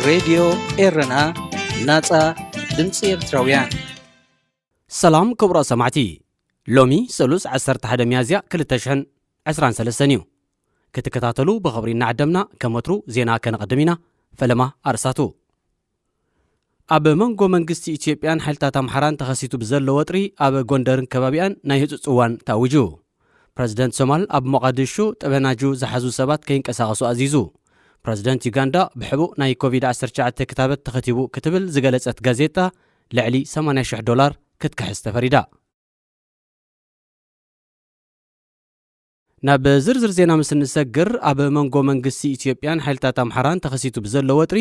ሬድዮ ኤረና፣ ናጻ ድምጺ ኤርትራውያን። ሰላም ክቡራት ሰማዕቲ፣ ሎሚ ሰሉስ ዓሰርተ ሓደ ሚያዝያ ክልተ ሽሕን ዕስራን ሰለስተን እዩ። ክትከታተሉ ብኽብሪ እናዓደምና፣ ከም ወትሩ ዜና ከነቐድም ኢና። ፈለማ ኣርእስታቱ። ኣብ መንጎ መንግስቲ ኢትዮጵያን ሓይልታት ኣምሓራን ተኸሲቱ ብዘሎ ወጥሪ፣ ኣብ ጎንደርን ከባቢኣን ናይ ህጹጽ እዋን ተኣዊጁ። ፕረዚደንት ሶማል ኣብ ሞቓዲሾ ጠበናጁ ዝሓዙ ሰባት ከይንቀሳቐሱ ኣዚዙ። ፕረዚደንት ዩጋንዳ ብሕቡእ ናይ ኮቪድ ዓሰርተ ትሽዓተ ክታበት ተኸቲቡ ክትብል ዝገለጸት ጋዜጣ፣ ልዕሊ ሰማንያ ሽሕ ዶላር ክትክሕስ ተፈሪዳ። ናብ ዝርዝር ዜና ምስ እንሰግር፣ ኣብ መንጎ መንግስቲ ኢትዮጵያን ሓይልታት ኣምሓራን ተኸሲቱ ብዘሎ ወጥሪ፣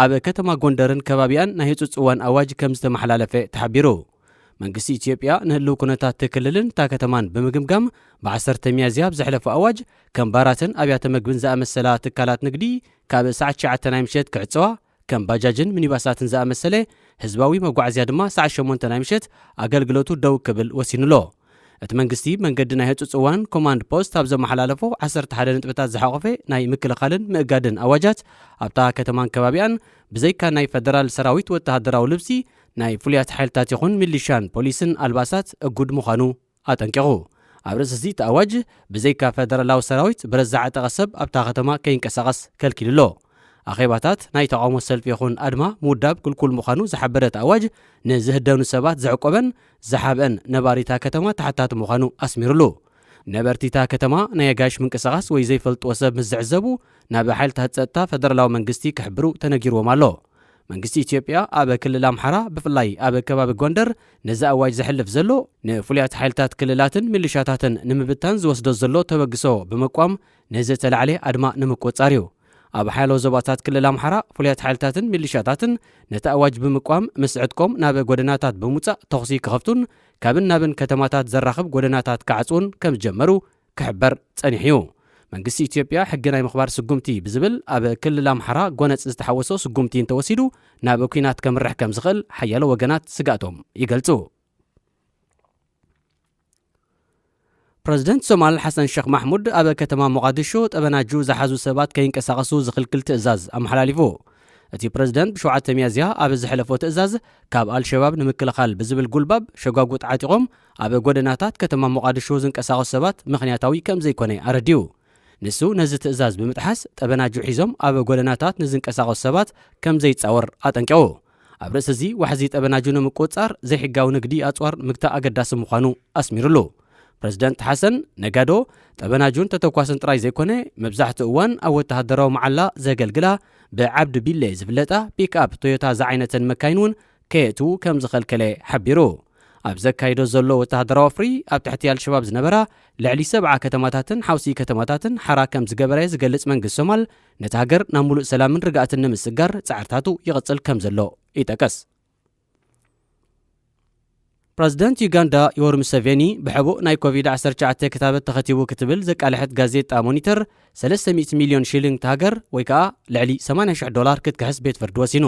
ኣብ ከተማ ጎንደርን ከባቢኣን ናይ ህጹጽ እዋን ኣዋጅ ከም ዝተመሓላለፈ ተሓቢሩ። መንግስቲ ኢትዮጵያ ንህልው ኩነታት እቲ ክልልን እታ ከተማን ብምግምጋም፣ ብ ዓሰርተ ሚያዝያ ኣብ ዘሕለፎ ኣዋጅ፣ ከም ባራትን ኣብያተ መግብን ዝኣመሰላ ትካላት ንግዲ ካብ ሰዓት ትሽዓተ ናይ ምሸት ክዕጸዋ፣ ከም ባጃጅን ሚኒባሳትን ዝኣመሰለ ህዝባዊ መጓዓዝያ ድማ ሰዓት ሸሞንተ ናይ ምሸት ኣገልግሎቱ ደው ክብል ወሲኑ ኣሎ። እቲ መንግስቲ መንገዲ ናይ ህጹጽ እዋን ኮማንድ ፖስት ኣብ ዘመሓላለፎ ዓሰርተ ሓደ ነጥብታት ዝሓቖፈ ናይ ምክልኻልን ምእጋድን ኣዋጃት፣ ኣብታ ከተማን ከባቢኣን ብዘይካ ናይ ፈደራል ሰራዊት ወተሃደራዊ ልብሲ፣ ናይ ፍሉያት ሓይልታት ይኹን ሚሊሻን ፖሊስን ኣልባሳት እጉድ ምዃኑ ኣጠንቂቑ። ኣብ ርእሲ እዚ እቲ ኣዋጅ፣ ብዘይካ ፈደራላዊ ሰራዊት ብረት ዝዓጠቐ ሰብ ኣብታ ከተማ ከይንቀሳቐስ ከልኪሉ ኣሎ። ኣኼባታት ናይ ተቓውሞ ሰልፊ ይኹን ኣድማ ምውዳብ ክልኩል ምዃኑ ዝሓበረ እቲ ኣዋጅ፣ ንዝህደኑ ሰባት ዘዕቆበን ዝሓብአን ነባሪታ ከተማ ተሓታቲ ምዃኑ ኣስሚሩሉ። ነበርቲታ ከተማ ናይ ኣጋይሽ ምንቅስቓስ ወይ ዘይፈልጥዎ ሰብ ምስ ዝዕዘቡ፣ ናብ ሓይልታት ጸጥታ ፈደራላዊ መንግስቲ ክሕብሩ ተነጊርዎም ኣሎ። መንግስቲ ኢትዮጵያ ኣብ ክልል ኣምሓራ፣ ብፍላይ ኣብ ከባቢ ጎንደር፣ ነዚ ኣዋጅ ዘሕልፍ ዘሎ፣ ንፍሉያት ሓይልታት ክልላትን ሚሊሻታትን ንምብታን ዝወስዶ ዘሎ ተበግሶ ብምቋም፣ ነዚ ተላዕለ ኣድማ ንምቁጽጻር እዩ። ኣብ ሓያሎ ዞባታት ክልል ኣምሓራ፣ ፍሉያት ሓይልታትን ሚሊሻታትን ነቲ ኣዋጅ ብምቋም፣ ምስ ዕጥቆም ናብ ጎደናታት ብምውጻእ ተኹሲ ክኸፍቱን፣ ካብን ናብን ከተማታት ዘራኽብ ጎደናታት ክዓጽዉን ከም ዝጀመሩ ክሕበር ጸኒሑ እዩ። መንግስቲ ኢትዮጵያ ሕጊ ናይ ምኽባር ስጉምቲ ብዝብል፣ ኣብ ክልል ኣምሓራ ጎነጽ ዝተሓወሶ ስጉምቲ እንተወሲዱ፣ ናብ ኲናት ከምርሕ ከም ዝኽእል ሓያሎ ወገናት ስግኣቶም ይገልጹ። ፕረዚደንት ሶማል ሓሰን ሸኽ ማሕሙድ ኣብ ከተማ ሞቓዲሾ ጠበናጁ ዝሓዙ ሰባት ከይንቀሳቐሱ ዝኽልክል ትእዛዝ ኣመሓላሊፉ። እቲ ፕረዚደንት ብሸውዓተ ሚያዝያ ኣብ ዘሕለፎ ትእዛዝ፣ ካብ ኣልሸባብ ንምክልኻል ብዝብል ጉልባብ ሸጓጉጥ ዓጢቖም ኣብ ጎደናታት ከተማ ሞቓዲሾ ዝንቀሳቐሱ ሰባት ምኽንያታዊ ከም ዘይኮነ ኣረዲኡ። ንሱ ነዚ ትእዛዝ ብምጥሓስ፣ ጠበናጁ ሒዞም ኣብ ጎደናታት ንዝንቀሳቐሱ ሰባት ከም ዘይጻወር ኣጠንቂቑ። ኣብ ርእሲ እዚ፣ ዋሕዚ ጠበናጁ ንምቁጽጻር ዘይሕጋዊ ንግዲ ኣጽዋር ምግታእ ኣገዳሲ ምዃኑ ኣስሚሩሉ። ፕረዚደንት ሓሰን፣ ነጋዶ፣ ጠበናጁን ተተኳስን ጥራይ ዘይኮነ፣ መብዛሕትኡ እዋን ኣብ ወተሃደራዊ መዓላ ዘገልግላ፣ ብዓብዲ ቢለ ዝፍለጣ ፒክኣፕ ቶዮታ ዝዓይነተን መካይን እውን ከየእትዉ ከም ዝኸልከለ ሓቢሩ። ኣብ ዘካይዶ ዘሎ ወተሃደራዊ ወፍሪ፣ ኣብ ትሕቲ ኣልሸባብ ዝነበራ ልዕሊ ሰብዓ ከተማታትን ሓውሲ ከተማታትን ሓራ ከም ዝገበረ ዝገልጽ መንግስቲ ሶማል፣ ነታ ሃገር ናብ ሙሉእ ሰላምን ርግኣትን ንምስጋር ጻዕርታቱ ይቕጽል ከም ዘሎ ይጠቅስ። ፕረዚደንት ዩጋንዳ ዮወሪ ሙሰቬኒ፣ ብሕቡእ ናይ ኮቪድ ዓሰርተ ትሽዓተ ክታበት ተኸቲቡ ክትብል ዘቃልሐት ጋዜጣ ሞኒተር፣ ሰለስተ ሚእቲ ሚልዮን ሺሊንግ እታ ሃገር፣ ወይ ከኣ ልዕሊ ሰማንያ ሽሕ ዶላር ክትክሕስ ቤት ፍርዲ ወሲኑ።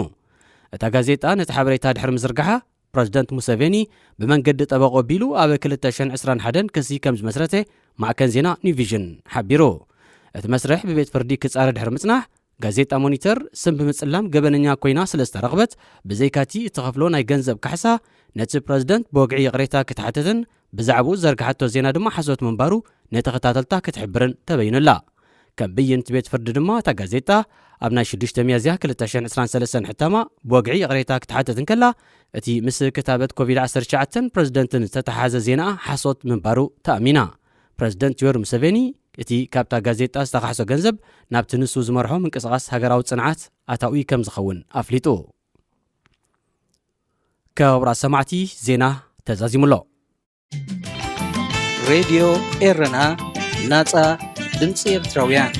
እታ ጋዜጣ ነቲ ሓበሬታ ድሕሪ ምዝርጋሓ፣ ፕረዚደንት ሙሰቬኒ ብመንገዲ ጠበቆ ቢሉ ኣብ ክልተ ሽሕን ዕስራን ሓደን ክሲ ከም ዝመስረተ ማዕከን ዜና ኒው ቪዥን ሓቢሩ። እቲ መስርሕ ብቤት ፍርዲ ክጻረ ድሕሪ ምጽናሕ፣ ጋዜጣ ሞኒተር ስም ብምጽላም ገበነኛ ኮይና ስለ ዝተረኽበት፣ ብዘይካቲ እትኸፍሎ ናይ ገንዘብ ካሕሳ፣ ነቲ ፕረዚደንት ብወግዒ ይቕሬታ ክትሓትትን ብዛዕባኡ ዝዘርግሓቶ ዜና ድማ ሓሶት ምንባሩ ንተኸታተልታ ክትሕብርን ተበይኑላ። ከም ብይን እቲ ቤት ፍርዲ ድማ፣ እታ ጋዜጣ ኣብ ናይ ሽዱሽተ ሚያዝያ ክልተ ሽሕን ዕስራን ሰለስተን ሕታማ ብወግዒ ይቕሬታ ክትሓትት እንከላ፣ እቲ ምስ ክታበት ኮቪድ ዓሰርተ ትሽዓተን ፕረዚደንትን ዝተተሓሓዘ ዜናኣ ሓሶት ምንባሩ ተኣሚና። ፕረዚደንት ዮወሪ ሙሰቬኒ፣ እቲ ካብታ ጋዜጣ ዝተኻሕሶ ገንዘብ ናብቲ ንሱ ዝመርሖ ምንቅስቓስ ሃገራዊ ጽንዓት ኣታዊ ከም ዝኸውን ኣፍሊጡ። ክቡራት ሰማዕቲ፣ ዜና ተዛዚሙ ኣሎ። ሬድዮ ኤረና፣ ናጻ ድምጺ ኤርትራውያን።